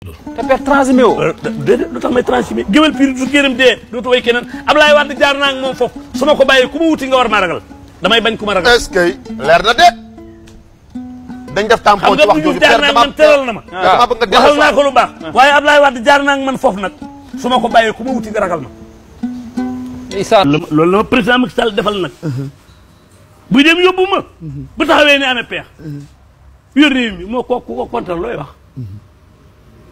te père transhumé woo. déedéet lu tax may transhumé géwél pire du gërëm dee dootu way keneen Ablaye Wade jaar naa ak moom foofu su ma ko bàyyee ku ma wuti nga war maa ragal damay bañ ku ma ragal. est-ce que leer na de dañ def tampon ci wax jooju jaar naa ak man teral na ma. dama bëgg nga waxal naa ko lu baax. waaye Ablaye Wade jaar naa ak man foofu nag su ma ko bàyyee ku ma wuti nga ragal ma. loolu la ma président Macky Sall defal nag. buy dem yóbbu ma. bu taxawee ne amee peex. yor réew mi moo ko kontal looy wax.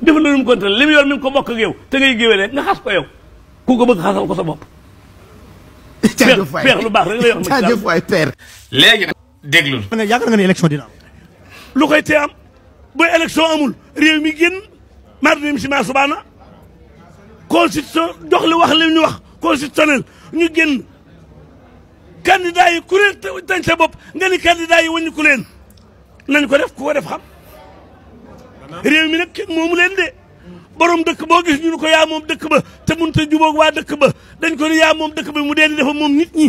defal la nu mu kontal li mu yor mi ngi ko bokk ak yow te ngay géwélee nga xas ko yow ku ko bëgg xasal ko sa bopp. jaajëf waay peex lu baax rek lay wax. jaajëf waay père. léegi nag déglul. yaakaar nga ne élection dina am. lu koy tee am bu élection amul réew mi génn mardim si ma subaana constitution jox li wax li ñu wax constitutionnel ñu génn candidat yi ku ne dañ sa bopp nga ni candidat yi wàññi ku leen nañ ko def ku ko def xam réew mi nag kenn moomu leen de borom dëkk boo gis ñu ko yaa moom dëkk ba te mënut a jubóog waa dëkk ba dañ ko ni yaa moom dëkk ba mu dee di dafa moom nit ñi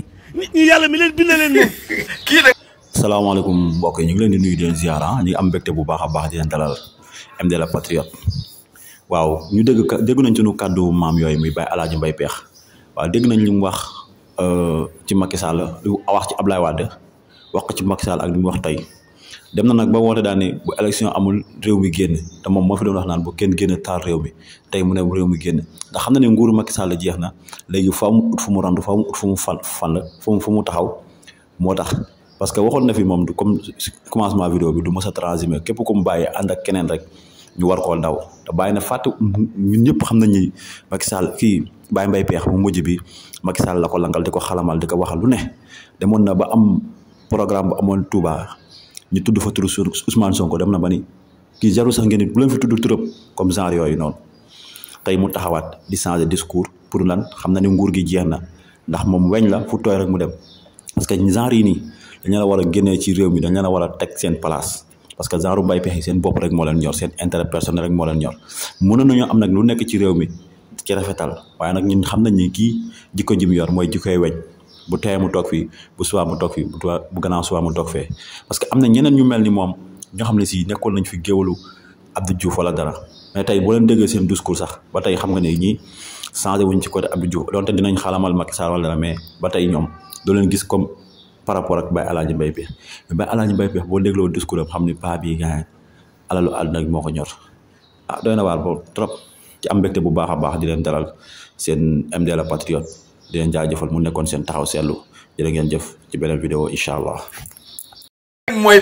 yàlla mi leen bind leen moom. kii nag. salaamaaleykum mbokk yi ñu ngi leen di nuyu di leen ziara ñu ngi am mbégte bu baax a baax di leen dalal MD la Patriote waaw ñu dégg nañ sunu kàddu maam yooyu muy Baye Alaaji Mbaye Peex waaw dégg nañ li mu wax ci Macky Sall lu wax ci Ablaye Wade wax ko ci Macky Sall ak li mu wax tey dem na nag ba woote daal ne bu élection amul réew mi génn te moom moo fi doon wax naan bu kenn génn taal réew mi tey mu ne réew mi génn ndax xam na ne nguuru Macky Sall jeex na léegi faaw mu ut fu mu randu faaw mu ut fu mu fu mu taxaw moo tax. parce que waxoon na fi moom comme commencement vidéo bi du mës a transhumé képp ku mu bàyyi ànd ak keneen rek ñu war koo daw te bàyyi na fàtte ñun ñëpp xam nañ ni Macky Sall kii Baye Mbaye Peex bu mujj bi Macky Sall la ko langal di ko xalamal di ko waxal lu ne demoon na ba am programme bu amoon Touba ñu tudd fa turu Ousmane Sonko dem na ba ni kii jarul sax ngeen bu leen fi tudd turam comme genre yooyu noonu tey mu taxawaat di changer discours pour lan xam na ni nguur gi jeex na ndax moom weñ la fu tooy rek mu dem parce que genre yi nii dañu la war a génnee ci réew mi dañu la war a teg seen place parce que genre Mbaye Peex yi seen bopp rek moo leen ñor seen intérêt personnel rek moo leen ñor mënoon nañoo am nag lu nekk ci réew mi ci rafetal waaye nag ñun xam nañ ni kii jikko ji mu yor mooy jikkoy weñ bu teyee mu toog fii bu suwaa mu toog fii bu gannaaw suwaa mu toog fee parce que am na ñeneen ñu mel ni moom ñoo xam ne si nekkoon nañ fi géwalu Abdou Diouf wala dara mais tey boo leen déggee seen discours sax ba tey xam nga ne ñii changé wuñ ci côté Abdou Diouf donte dinañ xalamal Macky Sall wala dara mais ba tey ñoom doo leen gis comme par rapport ak Baye Alaaji Mbaye Peex mais Baye Alaaji Mbaye Peex boo dégloo discours am xam ni paa bii gaañ alalu àdduna moo ko ñor doy na waar boobu trop ci am mbégte bu baax a baax di leen dalal seen MD la Patriote di leen jaajëfal mu nekkoon seen taxaw seetlu jërë ngeen jëf ci beneen vidéo incha allah. mooy